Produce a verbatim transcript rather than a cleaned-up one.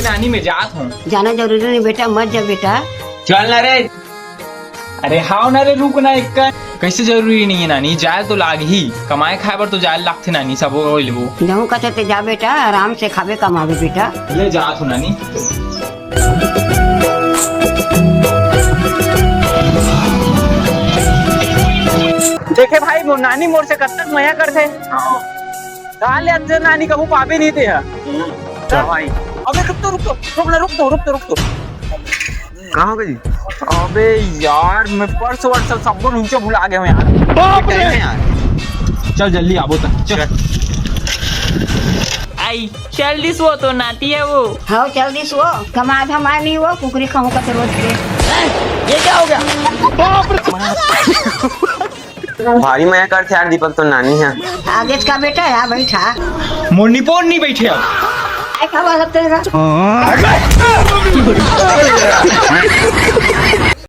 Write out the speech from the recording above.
नानी, मैं जात हूँ। जाना जरूरी नहीं बेटा, मत जा बेटा। चल ना रे। अरे हाव ना रे, रुक ना, एक कैसे जरूरी नहीं है नानी, जाए तो लाग ही, कमाए खाए बर तो जाए लागथे नानी, सब हो लेबो। जहूँ कथे ते जा बेटा, आराम से खाबे कमाबे बेटा। ले जात हूँ नानी। देखे भाई, मोर नानी मोर से कब तक मया करथे। का ले अंदर नानी कभू पाबे नहीं ते ह। चल भाई। अबे रुक तो, रुक तो, रुक ना, रुक तो, रुक तो, रुक तो। कहाँ हो गई? अबे यार, मैं पर्स वर्स सब सबको नीचे भुला गया हूँ यार। बाप रे! यार। चल जल्दी आबो तक, चल। आई, चल दिस वो तो नाती है वो। हाँ, चल दिस वो। कमा धमा नहीं वो, कुकरी खाऊं का तो रोज के। ये क्या हो गया? बाप रे! भारी मया करथे यार दीपक तो नानी ह। आगे का बेटा, या बैठा। मोर निपोर नहीं बैठे अब। आए का बात तेरा?